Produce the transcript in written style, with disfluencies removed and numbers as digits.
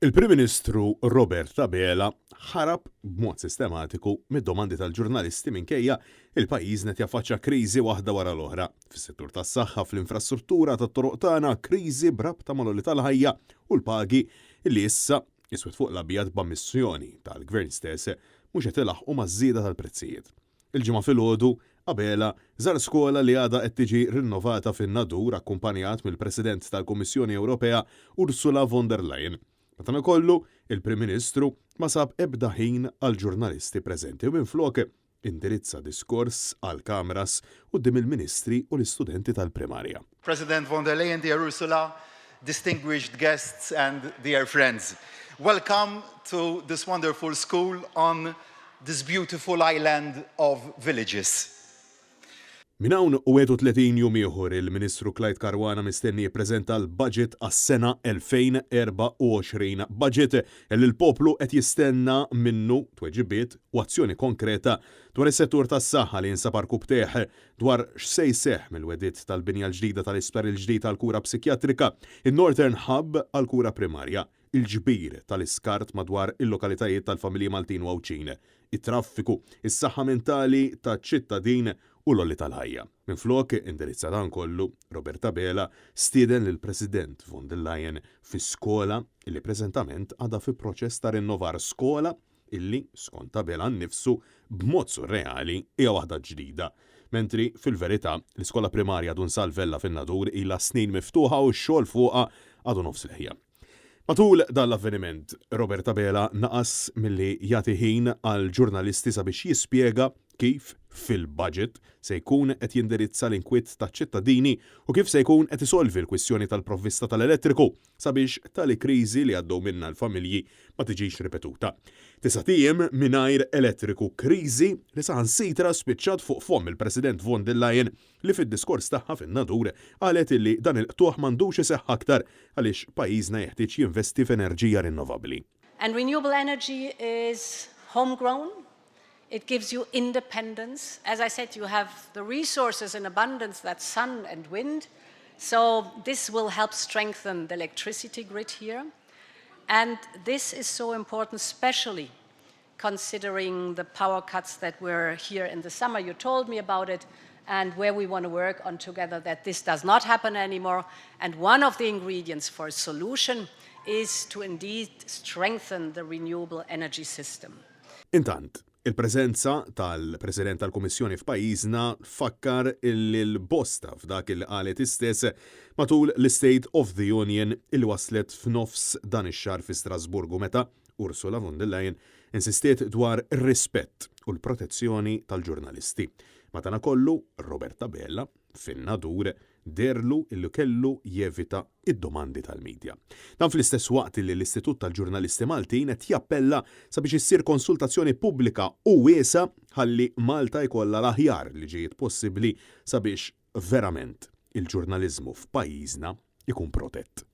Il-Prim Ministru Robert Abela ħarab b'mod sistematiku mid-domandi tal-ġurnalisti minkejja il pajjiżna qed jaffaċċja kriżi waħda wara l-oħra. Fis-settur tas-saħħa, fl-infrastruttura tat-toroq tagħna, kriżi b'rabta mal-għoli tal-ħajja u l-pagi li issa, iswed fuq l-abjad b'ammissjoni tal-Gvern stess, mhux qed ilaħħqu maż-żieda tal-prezzijiet. Il-Ġimgħa filgħodu, Abela żar skola li għadha qed tiġi rinnovata fin-Nadur akkumpanjat mill-President tal-Kummissjoni Ewropea Ursula von der Leyen. Madankollu, il-Prim Ministru ma sab ebda ħin għall-ġurnalisti preżenti u minflok indirizza diskors għall-kameras quddiem il-Ministri u l-istudenti tal-Primarja. President von der Leyen, dear Ursula, distinguished guests and dear friends. Welcome to this wonderful school on this beautiful island of villages. Minn hawn u 31 jum ieħor il-Ministru Clyde Caruana mistenni jippreżenta l-Budget għas-sena 2024. Budget li l-poplu qed jistenna minnu tweġibiet u azzjoni konkreta dwar is-settur tas-saħħa li jinsab għarkupptejh dwar x'se jseħħ mill-wegħdiet tal-binja l-ġdida tal-isptar il-ġdid għall-kura psikjatrika, in-Northern Hub għall-kura primarja, il-ġbir tal-iskart madwar il-lokalitajiet tal-familji Maltin u Għawdxin, it-traffiku, is-saħħa mentali taċ-ċittadin u l-għoli tal-ħajja. Minflok indirizza dan kollu, Robert Abela stieden lill-President von der Leyen fi skola li preżentament għadha fi proċess ta' rinnovar, skola illi, skont Abela nnifsu, b'mod surreali hija waħda ġdida. Mentri, fil-verità, l-iskola primarja Dun Salv Vella fin-Nadur ilha snin miftuħa u x-xogħol fuqha għadu nofs leħja. Matul dan l-avveniment, Robert Abela naqas milli jagħti ħin għall-ġurnalisti sabiex jispjega kif, fil-budget, se jkun qed jindirizza l-inkwiet taċ-ċittadini u kif se jkun qed isolvi l-kwistjoni tal-provvista tal-elettriku sabiex tali kriżi li għaddew minnha l-familji ma tiġix ripetuta. Disat ijiem mingħajr elettriku, kriżi li saħansitra spiċċat fuq fomm il-President von der Leyen li fid-diskors tagħha fin-Nadur qalet illi dan il-qtugħ m'għandux iseħħ aktar għaliex pajjiżna jeħtieġ jinvesti f'enerġija rinnovabbli. And renewable energy is homegrown, it gives you independence. As I said, you have the resources in abundance, that's sun and wind. So this will help strengthen the electricity grid here. And this is so important, especially considering the power cuts that were here in the summer. You told me about it and where we want to work on together that this does not happen anymore. And one of the ingredients for a solution is to indeed strengthen the renewable energy system. Intant, il-preżenza tal-President tal-Kummissjoni f'pajjiżna fakkar lil bosta f'dak li qalet hi stess matul l-State of the Union illi waslet f'nofs dan ix-xahar fi Strasburgu meta Ursula von der Leyen insistiet dwar ir-rispett u l-protezzjoni tal-ġurnalisti. Madanakollu, Robert Abela, fin-Nadur, deherlu illi kellu jevita id-domandi tal-midja. Dan fl-istess waqt li l-Istitut tal-Ġurnalisti Maltin qed jappella sabiex issir konsultazzjoni pubblika u wiesgħa ħalli Malta jkollha l-aħjar liġijiet possibbli sabiex verament il-ġurnaliżmu f'pajjiżna jkun protett.